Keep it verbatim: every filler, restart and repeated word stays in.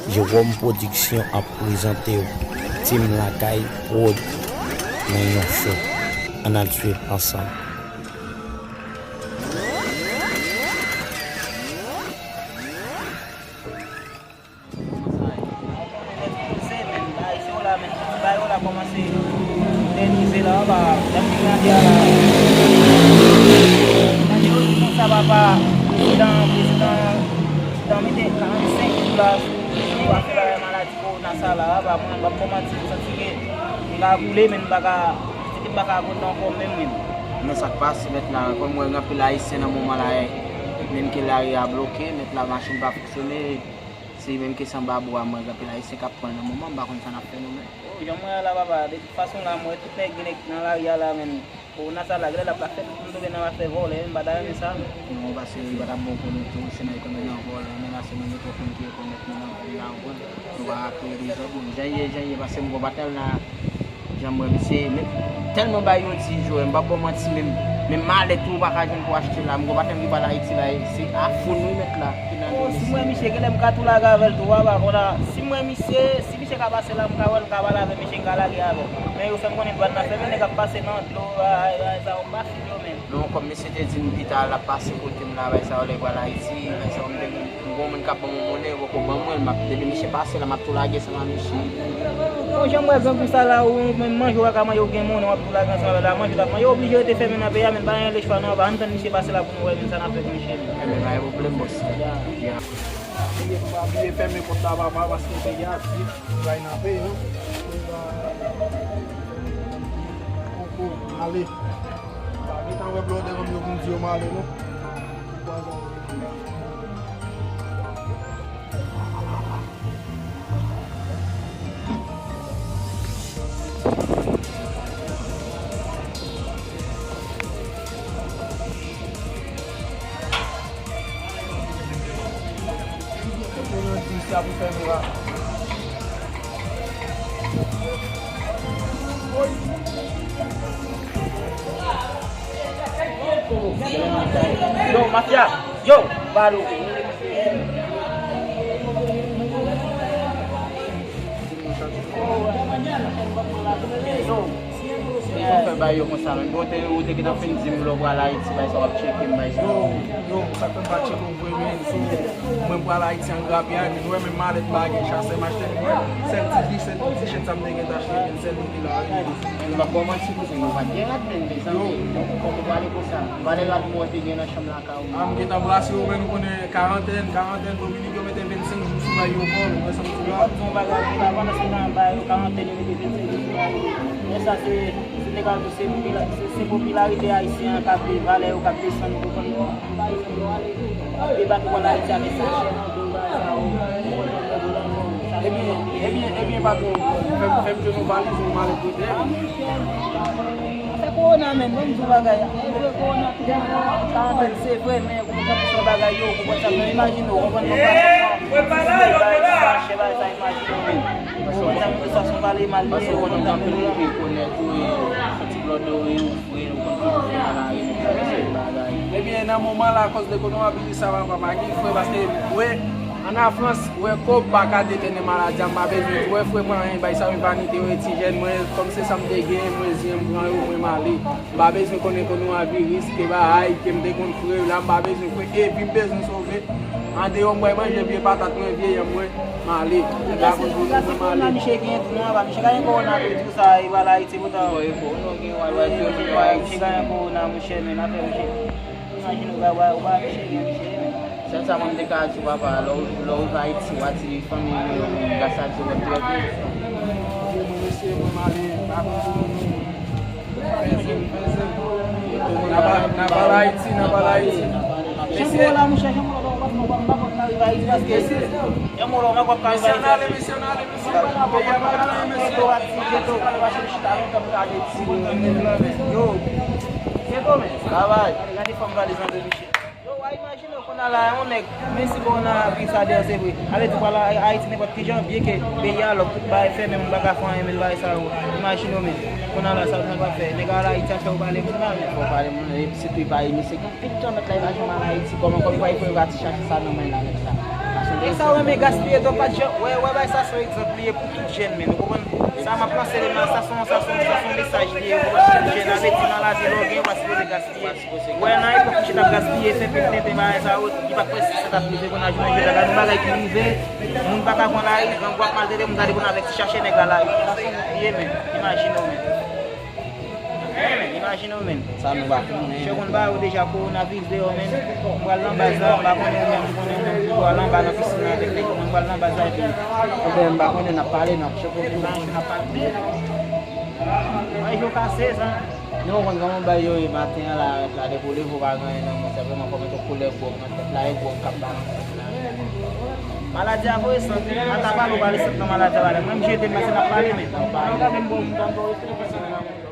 Jérôme Production ap prezante w Team Lakay Prod nan yon show. Ann al swiv ansanm. Kòmanse, men, bay show la, men, ti bay yo la kòmanse tèmize la, ba, y ap fin gade a la. Gade yo di konsa, papa, prezidan, prezidan, prezidan mete karannsenk jou la sou, sou afè maladi kowona sa la, ba, mwen, m p ap ba w manti, m santi ke m ka koule, men m pa ka, m santi ke m pa ka konn ankò menm, menm. Men sa k pase, mèt la, kòm mwen gen anpil Ayisyen nan moman la, menm ke lari a bloke, mèt la, machin pa fonksyone. Se menm kesyon babou a, mwen gen anpil Ayisyen k ap pran l nan moman, m pa konn sa n ap fè nou menm. Oh, jan m wè a la, papa, de tout fason la, m wè tout nèg, nèg nan lari a la, men kowona sa la, genlè l ap fè tout moun tonbe nan afè vòlè, m pa ta renmen sa. Non, paske li pa t ap bon pou nou tou, se nan ekonomi an vòlè, men la se mwen ki twò konn ki rekonèt nou nan vil la, ou konprann? Nou pa ka kreye dezòd, bon, jan ye, jan ye, paske m gon patnè m la, Jan m wè misye, men tèlman bagay yo di, Joe, m p ap ba w manti, menm, menm malèt tou ou pa ka jwenn pou achte la. M gon patnè m ki pral Ayiti la, e se iPhone wi mèt la, ki nan men misye. Si m wè misye, genlè m ka tou lage avè l tou, papa, konn a, si m wè misye, si misye ka pase la, m ka wè l, m ka pale avè misye, m ka lage avè l. Men yo fè m konnen dwàn nan fèmen, nèg ap pase nan dlo, ay, ay, sa yo pa fil yo menm. Non, kòm misye te di m pita l ap pase kote m la, bagay sa yo lè l pral Ayiti, bagay sa yo m te gen M gon moun k ap ban m yon monnen, yo poko ban mwen l, m ap, depi misye pase la, m ap tou lage ansanm ak misye. Bon, jan m wè grangou sa la, ou menm manje w pa ka manje, ou gen monnen, w ap tou lage ansanm avè l, a manje w t ap manje, ou oblije rete fèmen nan peyi a, men pa gen lechwa non, ann tann misye pase la pou nou wè menm sa n ap fè pou misye menm. Enben, pa gen pwoblèm, bòs. Ya. Ya. Bliye, pa bliye fèmen pòt la, papa, paske peyi a di, bay nan peyi nou. Poko ale. Pa gentan wè blòdè kòm yo vin di yo m ale, non. Yo, mafya! Yo, balo! Yo, Sa w fè bay yo konsa menm? Bon, te, ou te gentan fin di m lè w pral Ayiti, bay sa w ap tcheke m, bay sa. Yo, yo, sa k fè m pa tcheke w vre, men, so, mwen pral Ayiti an grapyay, men, nou wè menm malèt m pa gen, chasè m achte, men, sèl ti, sèl ti tishèt sa m te gentan achte, men, sèl li ki la, wi. Men, m p ap ba w manti, kouzen, nou pa t gen rad, men, mezanmi. Yo. Kòman w prale konsa? Valè rad mwen te gen nan chanm la. A, m gentan brase yo, men nou konnen karantèn, karantèn, Dominik yo mete vennsenk jou sou ayewopò, nou wè sa m di la. Yon bagay ki pa pandan se tan ba yo karantèn, yo mete vennsenk jou sou ayewopò. Men sa se, se nèg a di se popila-, se, se popilarite ayisyen an k ap, valè yo k ap desann, ou konprann? Debake pral Ayiti avèk sa chè nan do, bagay sa yo. Ebyen, ebyen, ebyen, patwon, fè m, fè m jwenn yon valiz, yon malèt pou tè. Afè kowona menm, ban m di w bagay. E vre kowona, karantèn se vre, men ou konprann se yon bagay yo, ou konprann sa, men imajine w, ou konprann nou pa konprann. Si bagay sa mache, bagay sa imajine w menm. Ou konprann sa, men sa se yon bagay mal ye, ou konprann sa, men. Paske ou konn anpil moun ki rekonèt ou, e soti blòdè ou ye, ou fre, ou konn toujou fè nan lari, men se bagay. Ebyen, nan moman la, akòz de kowonaviris sa, papa, pa gen frè, paske, wè, An a Frans, wè, kòb pa ka detène maladi a, m pa bezwen di, wè, frè, pran anyen, bay sa, yo vanite, wè, ti jèn, mwen, kòm se sa m te gen, mwen, zen, m pran yo, mwen, m ale. M pa bezwen konnen kowonaviris, ke bagay, ke m te konn frè, la, m pa bezwen frè, epi m bezwen sove. Andeyò, m bay manje vye patat mwen, vye yanm mwen, m ale. M pa konn konnen mwen, m ale. Misye gen tou, non, misye ka gen kowona tou, tou sa, li pral Ayiti poutan. Misye ka gen kowona, monchè, men, afè misye. Imajine w, ou pa, ou pa, misye gen, misye gen. Sèl sa mwen m te ka di w, papa, lè w, lè w rive Ayiti, w a di fanmi w, gras a Dye, w ap trè byen. Mwen, mesye, mwen, m ale, pa konn pou nou. N ap al, n ap al Ayiti, n ap al Ayiti. Mesye. Jan m wè w la, monchè, jan m wè w la, w pa konn, w pa konn, w pa konn rive Ayiti, paske jan m wè w la, w pa konn rive Ayiti. Mesye, n ale, mesye, n ale, mesye. Peyi a pa ka nan men, mesye. Yo. Travay. Gade fanm valiz nan men misye. Yo, w a imajine w, kounye a la, yon nèg, menm si kowonaviris la dèyè w, se vre. Ale di w pral Ayiti nenpòt ki jan, byen ke peyi a lòk, tout bagay fèmen, moun pa ka fè anyen, men bagay sa yo. Imajine w menm. Kounye a la, sa w pral fè? Nèg al Ayiti a fè w pale moun la, men. Fè w pale moun la, epi sitou li pa, misye gen anpil tan mèt la, imajine w al Ayiti, kòman, kòman w pral fè w pa ti chache sa nan men l la, mèt la? Paske Sa w renmen gaspiye, dò pa t jan, wè, wè, bay sa se yon egzanp li ye pou tout jèn, men, ou konprann? Sa m ap lanse demen an, sa se yon, sa se yon, sa se yon mesaj li ye, ou konprann? Tout jèn, sa vle di maladi lè w gen, w pa sipoze gaspiye. Wè, nan epòk misye t ap gaspiye, se pil tenten bagay sa yo, li pa t kwè si sa t ap rive, kounye a jounen jodi a, gade yon bagay ki rive, moun pa ka pran lari, grangou ap maltrete moun, gade kounye a avèk ti chache nèg la lari. Sa se yon li ye, men, imajine w, men. Hey, men, imajine w, men. Sa nou pa konnen. Misye konn ba yo deja kowonaviris deyò, men. M pral nan baz la, m pa konnen ou menm, ou konnen ou menm, ou pral anba nan pisin nan avèk nèg yo, men m pral nan baz la, epi. Oubyen m pa konnen, n ap pale, n ap choke tou. N ap pale. Mwen, jou kase, sa. Nou konn kòman bay yo ye maten an la, la depi w leve w pa gen anyen nan men, senpleman kòm yon koulè gwòg nan tèt la, e gwòg k ap balanse la. Maladi a voye sant, ata pale w pale sant nan maladi a pale. Mwen, m jete m pase n ap pale, men. N ap pale. Gade m bon, m pa bon,